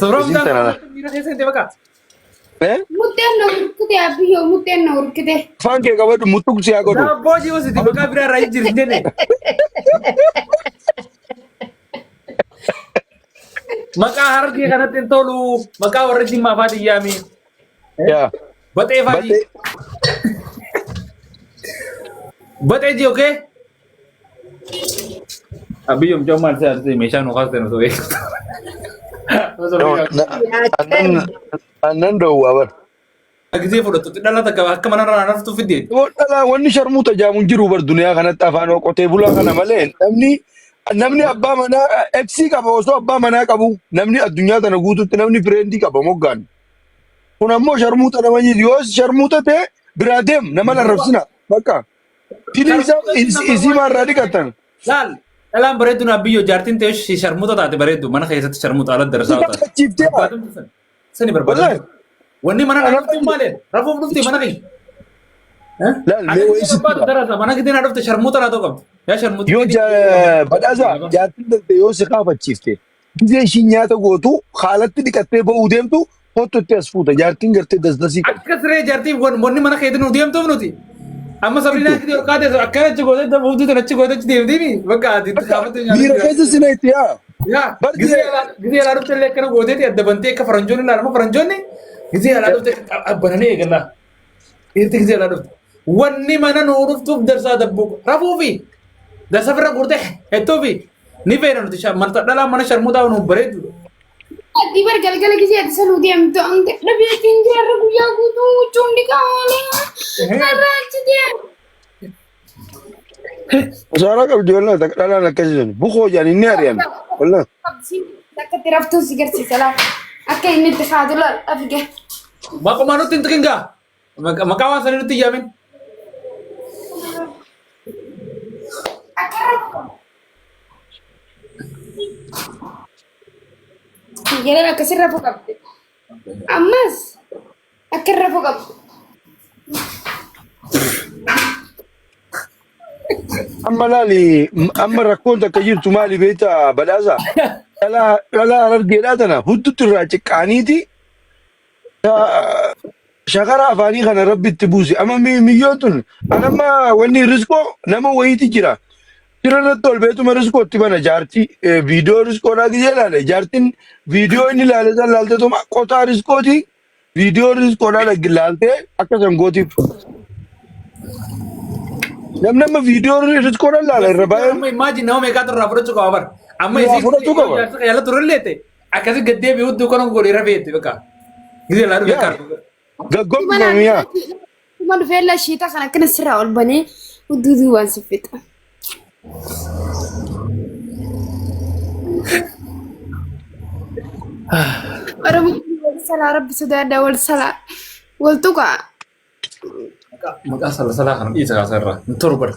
Suuraa Isin mucaan tana la. miira keessa hin bakka. Eh? Muxxeen na urkite abbiyyoo muxxeen na urkite. Afaan kee qabadhu muxuq si haa godhu. Daabboo jiru siti maqaa biraa irraa jijjiirti jenne. Maqaa harargee kanatti hin tolu. Maqaa warra Jimmaa fa'aa xiyyaami. Yaa. Baxee fa'aa Baxee. Baxee ji okee. Abiyyoom mucaan maal si'aati meeshaa nu kaastan osoo beektu. Annan annan dhoowwaa bara. Gisee fudhattu dhala takka akka mana irraa naftu fidde. Dhala wanni sharmuuta jaamu hin jiru bar duniyaa kanatti afaan qotee bulaa kana malee namni namni abbaa manaa eksii qaba osoo abbaa manaa qabu namni addunyaa tana guututti namni fireendii qaba moggaan. Kun ammoo sharmuuta nama nyiiti yoo sharmuuta ta'e biraa deem nama larrabsina bakka. Tilii isaa isii maarraa dhiqatan. Laal dhalaan bareeddu naa biyyoo jaartiin ta'e sharmuuta taate bareeddu mana keessatti sharmuuta ala darasaa taate. Gammachiiftee Barbaadamtu sani. Sani Wallahi. barbaadamtu. Wanni mana naa Ana dhuftu maali? Rafuuf dhufti mana kiyya. Laal Ani mee wayii sitti barbaadu hima. darasa mana kitee naa dhufte sharmuuta naa ta'u qabdi. Yaa sharmuuta. Yoo badhaasa jaartiin tante yoo si kaafachiifte gizee ishiin nyaata gootu haalatti dhiqattee ba'uu deemtu hottu itti as fuuta jaartiin gartee dasdasii qabdi. Akka siree jaartiin wanni mana keetii nu deemtuuf nuti. Amma sabrinaa kitee ol kaatee akkana achi gootee fuutuu tan achi gootee achi deemtiini bakka ati itti kaafattee nyaata. Miira keessa si na itti yaa. Yaa Bar gisee alaa gisee alaa dhufte illee akkana gooteeti adda bantee akka faranjoonni ilaalama faranjoonni gisee alaa dhufte abbananii eegalla. Dhiirti gisee alaa dhufte. Wanni mana nuu dhuftuuf darsaa dabbuu rafuufi darsa firra guurte hettuufi ni feena nuti marta dhalaa mana sharmuutaa nuuf bareeddu. Adii bar galgala gisee ati sanuu deemtu hanga dhabeetiin jira guyyaa guutuu huccuun dhiqaa oolee. Har'a achi deemu. Kasaaraa qabdi wallah takka dhalaan akkasii sun bukoo jedhan inni ari'an wallah. Akka itti raftuun si garsiisa laal. Akka inni itti kaatu laal afige. Maquma nutti hin tuqin gaa. Maqaa waan sanii nutti hin yaamin. Akka rafu. Yeroo akkasii rafuu qabdi. Ammas Akka irra rafu qabdu. Amma laali amma rakkoon takka jirtu maali beektaa badhaasa dhalaa dhalaa harargeedhaa tana huddutti irraa ciqqaaniiti shakara afaanii kana rabbi itti buuse amma miyyoon tun anamma wanni riskoo nama wayiiti jira Tira irratti ol beetuma riskoo itti bana jaartii viidiyoo riskoodhaa gisee ilaale jaartiin viidiyoo inni ilaale san laalteetuma qotaa riskooti viidiyoo riskoodhaa laaltee akka san gootiif. Namni amma viidiyoo riskoodhaa ilaala irra baay'ee Amma imagine nama meeqaatu irraa fudhachuu qaba bar. Amma irraa isiin fudhachuu qaba. jaarsa yaala turellee ta'e akkasi gad deebi'u hudduu kana godhe irra feete bakka. Gisee laa dhufe Yaa kaartu. gaggombifame yaa. Kuma dhufee lashiita kan akkana sirraa ol banee hudduu duubaan si fixa. Oromoo wal salaa rabbi sodaadhaa wal salaa wal tuqaa. Maqaa salasalaa kana dhiisa kaasa irraa hin tolu bara.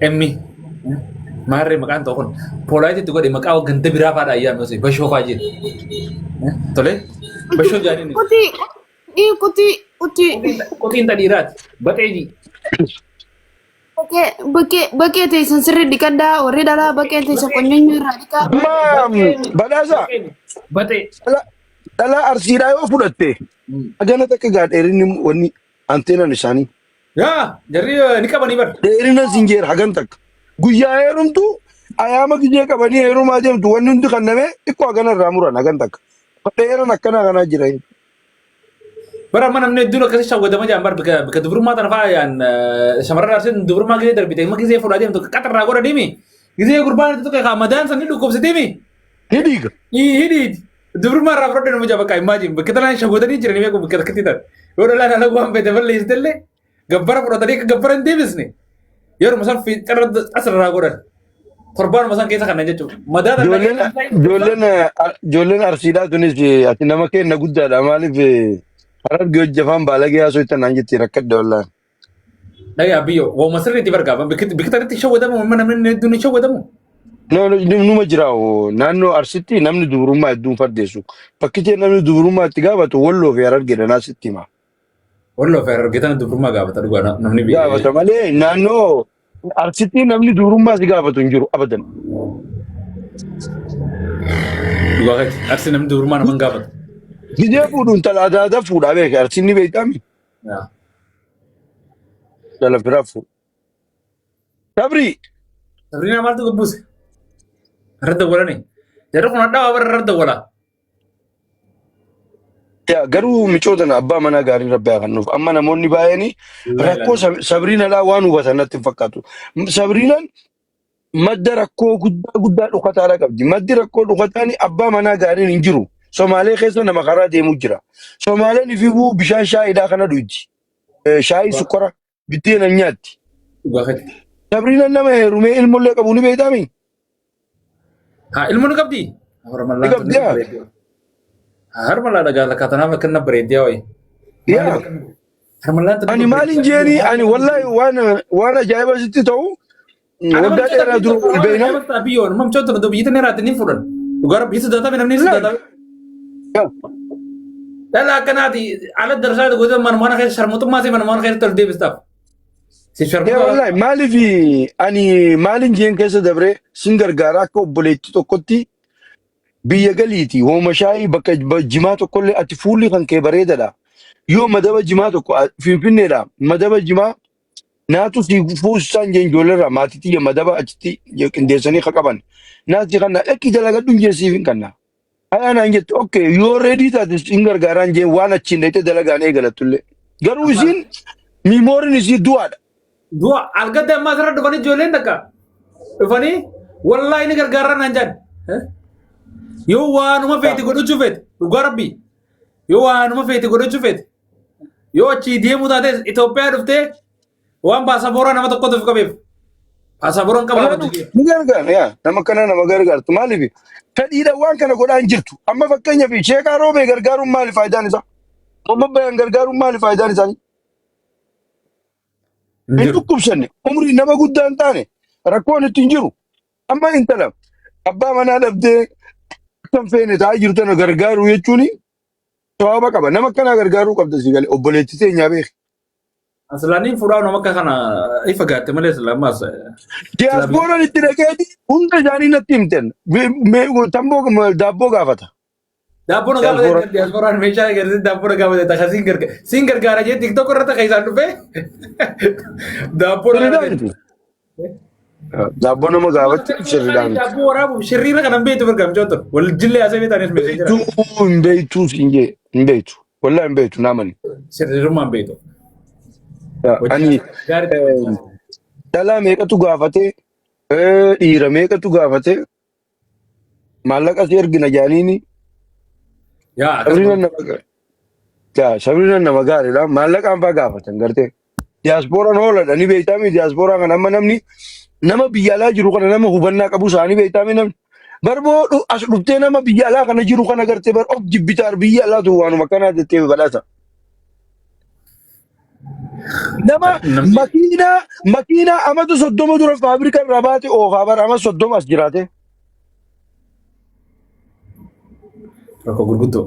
Emmi maarree maqaan ta'u kun poolaayititti godhe maqaa ganda biraa fa'aadha ayyaami osoo bashoo fa'aa jedhu. Tole bashoo jaaniin Kutii kutii kutii qoxiin xadhiiraati baxee ji. Baqee baqee baqee teessan sirrii dhiqadhaa warri dhalaa baqee teessan qonyonyoo irraa dhiqaa. Amma badhaasa Baxee. dhala- dhalaa arsiidhaa yoo fudhatte hagana takka gaa dheerinni wanni anteenan isaanii. Yaa jarri ni qabanii bar. Dheerina sinjeer hagan takka. Guyyaa heerumtu ayaama gizee qabanii heerumaa deemtu wanni hundi kannamee xiqqoo hagana irraa muran hagan takka. Dheeran akkanaa kanaa jira. Bara amma namni hedduun akkasii shawwadama jaan bar bika bika dubrummaa tana fa'aa yaan shamarran arsiin dubrummaa gizee darbite amma gizee fuudhaa deemtu qaxarraa godha deemi. Gizee gurbaan itti tuqe kaa madaan san ni dhukkubsiteemi. Ni dhiiga. Hidhiiti. Dubrummaa irraa fudhadhe nama jaba imagine bakka tanaan shawwadanii jiranii beeku bakka takkatti tan. Yoo dhalaan ala waan fete balleessitellee gabbara fudhatanii akka gabbara hin deebisne. Yeruma san fiixarra asirraa godhan. Torbaanuma san keessa kanan jechuudha. Madaa tan Ijoolleen ijoolleen ijoolleen arsiidhaa tunis ati nama kenna guddaadha maaliif harargee hojjafaan baalagee haasoo itti naan jetti rakkadde wallaan. Dhagaa biyyo wauma sirriitti bargaaba bikka tanatti shawwadamu amma namni hedduun hin shawwadamu. No, no, numa jira oo, naannoo arsitti namni dubrummaa hedduun fardeessu. Fakkichee namni dubrummaa itti gaafatu walloo fi harargeedha naa sitti hima. Walloo fi harargee tana dubrummaa gaafata dhugaa namni biyya. Gaafata malee naannoo arsitti namni dubrummaa si gaafatu hin jiru abadan. Dhugaa keeti. Arsi namni dubrummaa nama hin gaafatu. Gizee fuudhu intala adaada fuudhaa beeke arsiin ni beektaami. Yaa. Dhala biraa fuudha. Sabrii Sabriinaa maaltu gabbuuse? Irra dawwalani. Jarri kun hadhaa bara irra dawwala. Yaa, garuu micoota na abbaa manaa gaarii rabbi haa kennuuf. Amma namoonni baay'een rakkoo Sabriinadhaa waan hubatan natti hin fakkaatu. Sabriinaan madda rakkoo guddaa guddaa dhokataadha qabdi. Maddi rakkoo dhokataan abbaa manaa gaariin hin jiru. Somaalee keessa nama karaa deemu jira. Somaaleen ififuu bishaan shaayiidhaa kana dhugdi. Shaayii sukkara biddeena hin nyaatti. Dhugaa keeti. Sabriinaan nama heerumee ilmollee qabu ni beektaami? Haa ilmoo ni qabdi? Ni Harmallaan tun qabdi ni yaa. bareeddi. Harmalaa dhagaa lakkaa tanaaf akka bareeddi yaa wayi. Maaliif Yaa. akka harmallaan tun Ani maalin jeeni ani wallahi waan ajaa'iba sitti ta'u waggaa dheeraa dura wal beekna. Biyyoon mamchoota nuti biyyi tana irraatti ni fuudhan. Dhugaa rabbi sodaatame namni sodaatame. Dhala akkanaati ala darsaa goota manuma kana keessa sharmuxummaa si manuma kana keessatti ol deebistaaf. Si Yaa sharmuxaa. wallahi maaliif ani maalin jeen keessa dabre sin gargaara akka obboleettii tokkotti biyya galiiti hooma shaayii bakka jimaa tokkollee ati fuulli kan kee bareedadha. Yoo madaba jimaa tokko finfinneedha madaba jimaa naatu si fuusisaan jeen ijoolleerraa maatii tiyya madaba achitti qindeessanii ka qaban. Naati kana dhaqi dalagadhu hin jeen siif hin kanna. Hayaa naan jette okay yoo reedii taate sin gargaaraan jeen waan achiin dhaqxee dalagaan eegalattullee. Garuu isiin miimooriin isii du'aadha. Du'a algadda ammaa asirra dhufanii ijoolleen takka dhufanii wallaahi ni gargaarra naan jedhan. Yoo waanuma feete godhachuu feete dhugaa rabbii yoo waanuma feete godhachuu feete yoo achii deemuu taates Itoophiyaa dhuftee waan paasaapooraa nama tokkotu of qabeef paasaapooraa hin qabaatu jee. Ni gargaara yaa nama kana nama gargaartu maaliif fedhiidhaan waan kana godhaa hin jirtu. Amma fakkeenyaaf sheekaa roobee gargaaruun maali faayidaan isaa? Obbo Bayaan gargaaruun maali faayidaan isaanii? Hin Hin jiru. dhukkubsanne umrii nama guddaa hin taane rakkoon itti hin jiru. Amma intala abbaa manaa dhabdee akka hin feene taa'aa jirtu tana gargaaruu jechuun sababa qaba. Nama akkanaa gargaaruu qabda si galee obboleettii teenyaa beeki. Aslaaniin fuudhaa nama akka kana ifa gaatte malee silaa ammaas. Diyaaspooraan itti dhaqeeti hunda isaanii natti himten. Tamboo daabboo gaafata. Daabboo na gaafate Diyaaspooraan. diyaaspooraan meeshaa agarsiis daabboo na gaafate takka siin gargaara siin gargaara jee tiktok irratti akka isaan dhufee daabboo na Sirriidhaa gaafate. miti. Daabboo nama gaafachuun sirriidhaa miti. Daabboo waraabuuf shirriira kanan beektu mirga ture. Wal jillee asee beektanis meeshaa jira. Beektuu hin beektuu siin jee hin beektu. Wallaahi hin beektu naamani. Shirriirummaan beektu. Ani Gaarii. dhalaa meeqatu gaafatee dhiira meeqatu gaafatee maallaqa si ergina jaaniini Yaa sabriinan akkasuma. nama yaa sabriinan nama gaariidha maallaqaan faa gaafatan gartee diyaaspooraan hooladha ni beektaami diyaaspooraa kana amma namni nama biyya alaa jiru kana nama hubannaa qabu isaanii beektaami namni barboo as dhuftee nama biyya alaa kana jiru kana gartee bar of jibbitaar biyya alaatu waanuma kanaa jettee badhaasa. Nama Namni makiinaa amata 30 dura faabirika irraa baate oofaa bara ama 30 as jiraate. Rakkoo gurguddoo.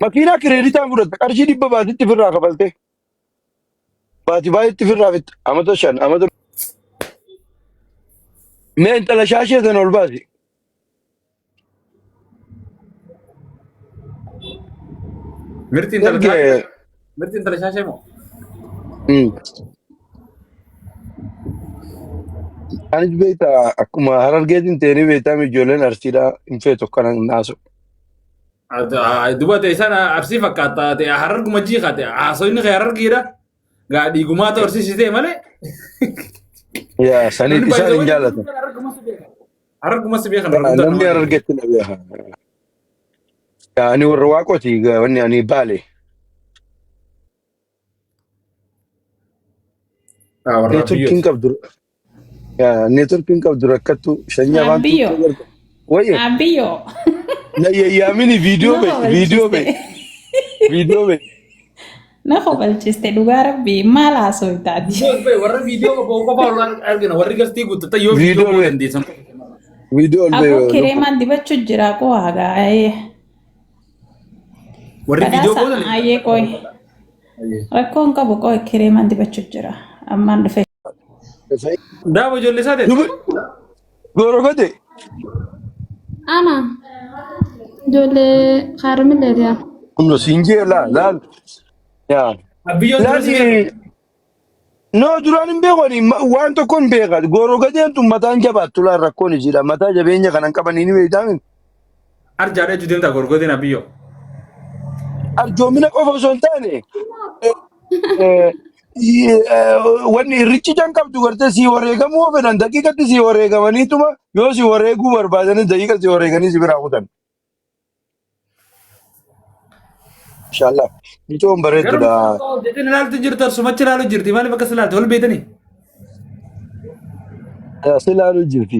Makiinaa kireeditaan fudhatta qarshii 100 baatitti ofirraa kafalte. Baati baay'eetti ofirraa fitta amata 5 amata. Mee intala shaashee sana ol baasi. Mirti intala Erge shaashee. Mirti intala shaashee moo? Anis beektaa akkuma harargeetiin ta'ee beektaa ijoolleen arsiidhaa hin feetu akkana hin haasa'u. Duba ta'e sana arsii fakkaata ta'e hararguma jiiqa ta'e haasawni kee harargiidha. Gaa dhiigumaa ta'u arsiisitee malee. Yaa saniif Namni isaan baay'ee hin jaallatan. hararguma si beeka. Hararguma si beekan harargummaa Namni namaa harargeetti na beeka. Yaa, ani warra waaqooti wanni ani baale. Warra Neetworkiin biyyooti. qabdu. Yaa, neetworkiin qabdu rakkattu sanyii afaan Abbiyyoo. tuuttee garga. Wayye Abbiyyoo. na yayyaamini viidiyoo Na ba'e viidiyoo ba'e kobalchiste. viidiyoo ba'e. Na kobalchiste dhugaa rabbii maal haasoftaati? Viidiyoo ba'e warra viidiyoo qofa qofa ol argina warri gastii guuttata yoo viidiyoo Viidiyoo ba'uu ba'e dandeessan. viidiyoo ol ba'e Aboo lukku. kireemaan dibachuu jira koo hagaa. Warri viidiyoo Badhaasa ba'uu dandeessan. ayyee qoy. Rakkoon qabu qoy kireemaan dibachuu jira. Ammaan dhufe. Daabo ijoollee isaa ta'e. Dubi gooro gode Ana. Ijoollee kaarmilleeti yaa. Kunno siin jee laal laal. Yaa. Abiyyoon dura si Laali beeku. no duraan hin beeku ani waan tokko hin beeka. Gooroo gadeen tun mataan jabaattu laal rakkoon isiidha. Mataa jabeenya kanan qabanii ni beektaa. Arjaadha jechuun deemtaa gorgodeen abiyyoo. Arjoomina qofa osoo hin taane eh, wanni riqicha hin qabdu gartee sii wareegamuu yoo fedhan daqiiqatti sii wareegamaniituma yoo sii wareeguu barbaadanis daqiiqa sii wareeganii si biraa kutan. Inshallah. Micoon Garuu bareeddudha. hojjetin ilaaltu jirtu sumachi ilaalu jirti maaliif akkas ilaaltu wal beetanii? Si ilaaluu jirti.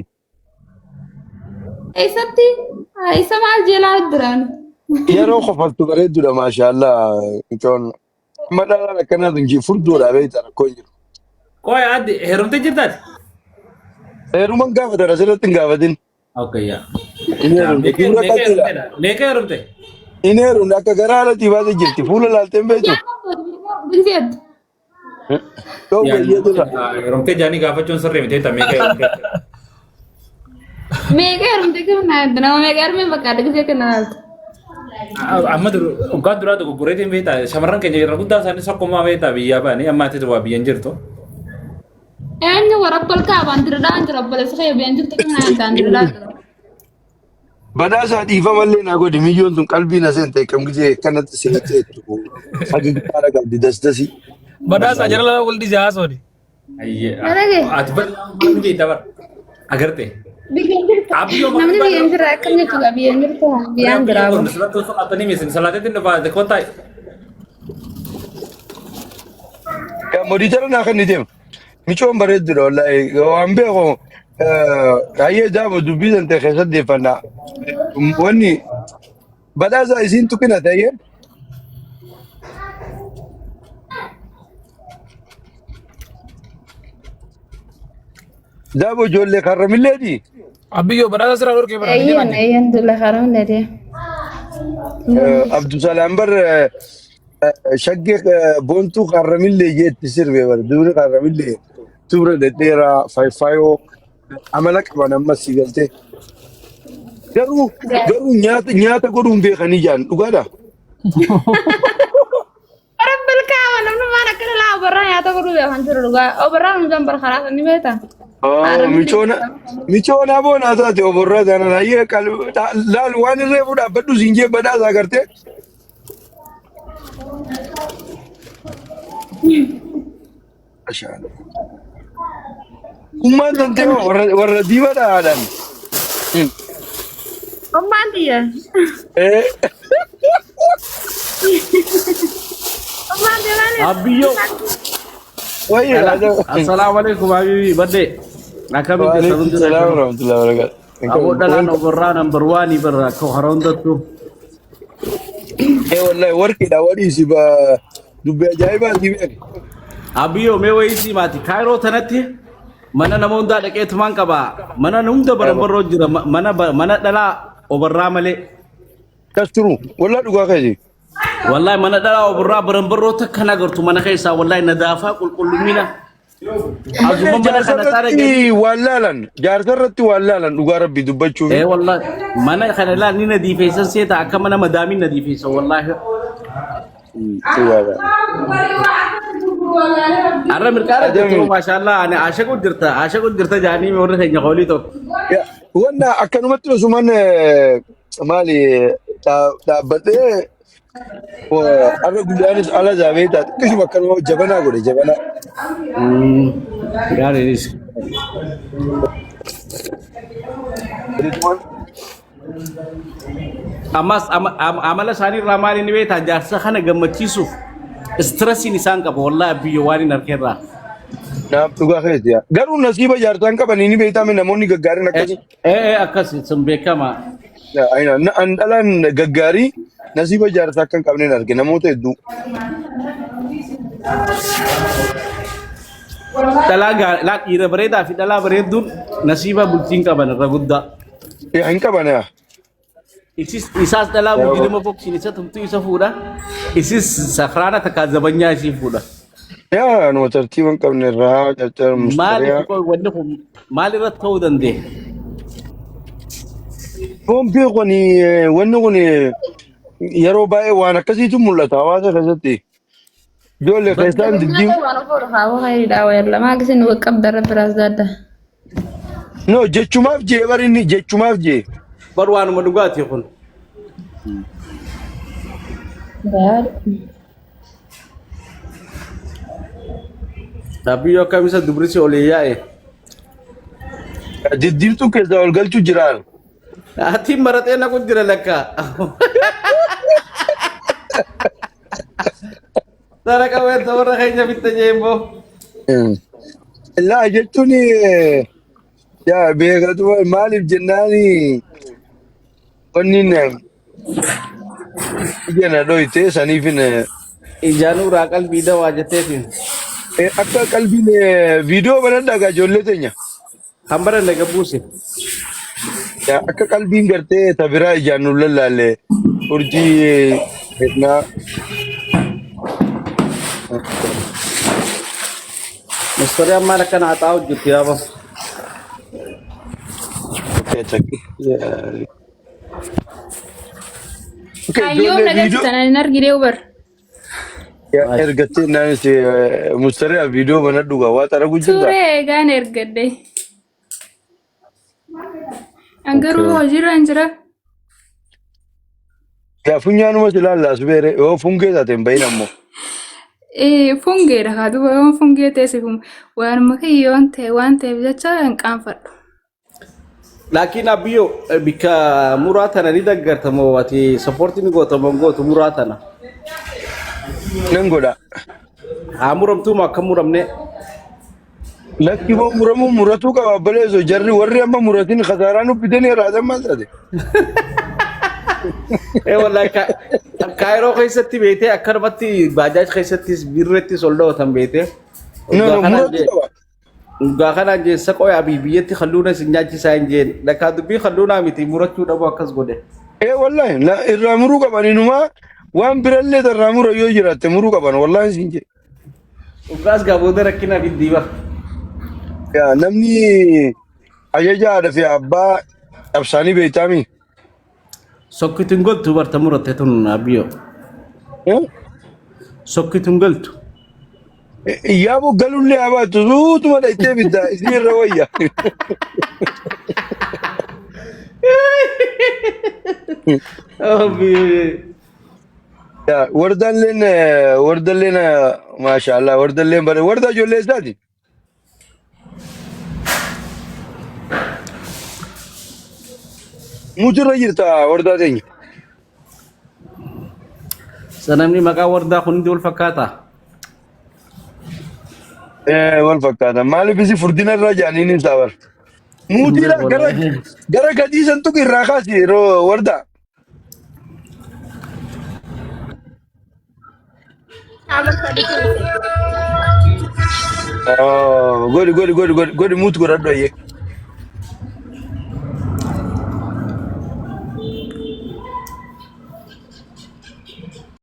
Eessatti? Isa maal jeelaa duraan? Yeroo kofaltu bareeddudha maashaallah micoon. Amma dhalaan akkanaa tun furdoodha beektaa rakkoo hin jiru. Qoy adde heerumtee jirtaati? Heeruman gaafatan asirratti hin gaafatin. Okay yaa. Hin heerumne Meeqa dubra meeqa qaxxiidha. heerumteedha? Meeqa heerumte? Hin heerumne akka garaa haala baatee jirti. Fuula laaltee hin beektu. Biseet. Yoo baay'ee dura. Heerumtee jaanii gaafachuun sirrii miti ta'e meeqa heerumte? Meeqa heerumte kenna nama meeqa heerumee bakka adda gisee kenna laaltu. Amma waggaa duraa dogoggoreetiin beektaa shamarran keenya irra guddaa isaanii sokkumaa beektaa biyyaa ba'anii amma ati waa biyyan jirtu. Eenyu warra bolkaa baandiridhaan jira obboleessa kee biyyan jirtu kenna baandiridhaan jira. Badhaasaa dhiifamallee naa godhi miyyoon tun qalbii na seente kam gisee akkanatti seente hagigaara qabdi dasdasii. Badhaasa jara lama wal dhiise haasooni. Nalage. Ati bar beektaa bar agarte. Biyyan jirtu. Abiyyoo Namni biyyan jira akkam jechuudha biyyan jirtu biyyaan jira. Modiitara naa kan ni deema. Micoon bareeddudha wallaahi waan beeku hayyee daama dubbii san ta'e keessatti deeffannaa. Wanni badhaasa isiin tuqina ta'ee daabo ijoollee karramilleeti. Abiyyoo badhaasa sirraa dhorkee bara. Eeyyan eeyyan dulla karoon ledee. Abdusalaam bar shaggee boontuu karramillee jeetti sirbe bar dubri karramillee dubra dhedheeraa faayfaayoo amala qaban ammas si galtee. Garuu garuu nyaata nyaata godhuun beekanii jaan dhugaadha. Rabbil kaaba namni waan akkana laa obarraa nyaata godhuu beekan jiru dhugaa. Obarraa hundaan bar karaa ni beektaa. Michoona michoona boonaa taate oborraa taanaan hayyee laal waan irree fuudhaa badhu siin jee badhaasaa gartee. Mashallah. Ummaan tantee hoo warra warra diimaadha haadhaan. Ummaan tiyya. Eh, Ummaan tiyya maali? Abbiyyoo. wayii haadha. Assalaamu alaikum habibi badde. Akkamitti Waalaikum sabunti salaam akkam. warahmatullahi wabarakatuh. Aboo dhalaan oborraa number one barra akka hara hundattu. Eh wallahi warqiidha wadhiisi ba dubbii ajaa'ibaa si beeku. Abbiyyoo mee wayii sii maati. Kaayiroo tanatti mana nama hundaa dhaqeetumaan qaba. Mana hunda barambarroo jira. Mana mana dhalaa oborraa malee. Kas turu wallahi dhugaa keeti. Wallahi mana dhalaa oborraa barambarroo takka na agartu mana keessaa wallahi nadaafaa qulqullumina. Ammallee Azuma mana jaarsa kana taara irratti waan laalan jaarsa irratti waan laalan dhugaa rabbii dubbachuuf. Eh wallahi mana kana laal ni nadiifeessan seeta akka mana madaamiin nadiifeessan wallahi. Dhugaadha. Arra mirqaara jirtu Ajami. maashaallah ani ashaqu jirta ashaqu jirta jaanii warri keenya qoolii tokko. Wanna akkanumatti osuman maali dhaabbadhee har'a guyyaanis ala zaabee taate xiqqishuma akkanuma jabanaa godhe jabanaa. Gaariinis. Ammas amala isaanii irraa maali ni beektaa jaarsa kana gammachiisuuf stressiin isaan qaba wallahi biyya waan hin arkeerraa. Naaf dhugaa keessa yaa. Garuu nasiiba jaarsaan qabanii ni beektaa namoonni gaggaariin akkasii. Ee akkas sun beekama. An dhalaan gaggaarii nasiiba jaarsaa akka hin qabneen arge namoota hedduu. Dhalaa laa dhiira bareedaa fi dhalaa bareedduun nasiiba bultiin qaban irra guddaa. Hin qaban yaa. Isis isaas dhalaa mujrima boksiin isa tumtuu isa fuudha. Isis sakraana takkaa zabanyaa isii fuudha. Yaa numa tartiiba hin qabne irraa carcar Maaliif mustariyaa. qoy wanni kun maal irratti ta'uu danda'e? Poompii kun wanni kun yeroo baay'ee waan akkasiitu mul'ata hawaasa keessatti. Ijoollee keessaan diddiim. Waan of horfaa khayriidha wayar lamaa gisin qabda rabbi raas daadda. No jechumaaf jee bar inni jechumaaf jee. Bar waanuma dhugaati kun. Abiyyoo akkam isa dubrisi olii yaa'e. Diddiimtuu keessaa ol galchuu jiraan. Atiin maraxee naqu jira lakka. Sana qabeen warra keenya bitta jeemmoo. Laa jechuun yaa beekatu maaliif jennaani wanni ija na dhoyte saniifin Ijaan uraa qalbii dawaa jetteetiin. Akka qalbiin viidiyoo banadhaa gaa ijoollee teenya. Kan baranne gabbuuse. Yaa akka qalbiin gartee ta biraa ijaan nu lallaalle urjii fedhnaa. Mustariyaan maal akkana haxaa'u jirti yaaba. Okay, okay, Ayyoom ijoollee na viidiyoo galchitan ani hin argine ubar. Yaa ergattee naanis mustariyaa viidiyoo banadhu gaa waa xaragu jirta. Suuree eegaan ergadhe. An garuu hojiirra hin jira. Yaa funyaanuma si laallaa subeere yoo fungee taate hin bahin ammoo. Fungeedha haa duuba yoon fungee ta'e si waanuma kiyya yoon ta'e waan ta'eef jecha hin qaanfadhu. Laakiin abbiyyoo bikka muraa tana ni daggarta moo ati sappoortii ni goota moo hin gootu muraa tana? Nan godha. Haa muramtuu moo akka muramne? Lakki moo muramuu muratuu qaba abbaleeso jarri warri amma muratin kasaaraa nu fidanii raadan maal taate? Ee wallahi kaayiroo keessatti beetee akkanumatti baajaaj keessattis birrettis ol dhawatan beetee. No Waggaa no kanaan muratuu jee qaba. Dhugaa kanaan jeen saqoo abii biyyatti kalluuna isin nyaachisaa hin jeen. Lakkaa dubbii kalluunaa miti murachuu dhabuu akkas godhe. Ee wallahi irraa muruu qaban inumaa waan birallee irraa mura yoo jiraatte muruu qaban wallahi isin jedhe. Dhugaas gaa booda rakkina fiddii bara. Yaa namni ajaja haadha fi abbaa cabsaanii beektaami. Sokkitu hin galtu barta muratte tun abiyyoo. Eh? Sokkitu hin galtu. Yaaboo galullee haa baattu suutuma dhayitee bidda isin irra wayya. Yaa wardaalleen wardaalleen maashaallah wardaalleen bare wardaa ijoollee isaati. Mutirra jirta wardaa teenya. Sanamni maqaa wardaa kun hundi wal fakkaataa? Wal fakkaata. Maaliif isi furdina irra jaaniin hin saabar. Muutiidha gara gara gadii san tuqi irraa kaasi yeroo wardaa. Godhi godhi godhi godhi godhi muut godhadhu ayyee.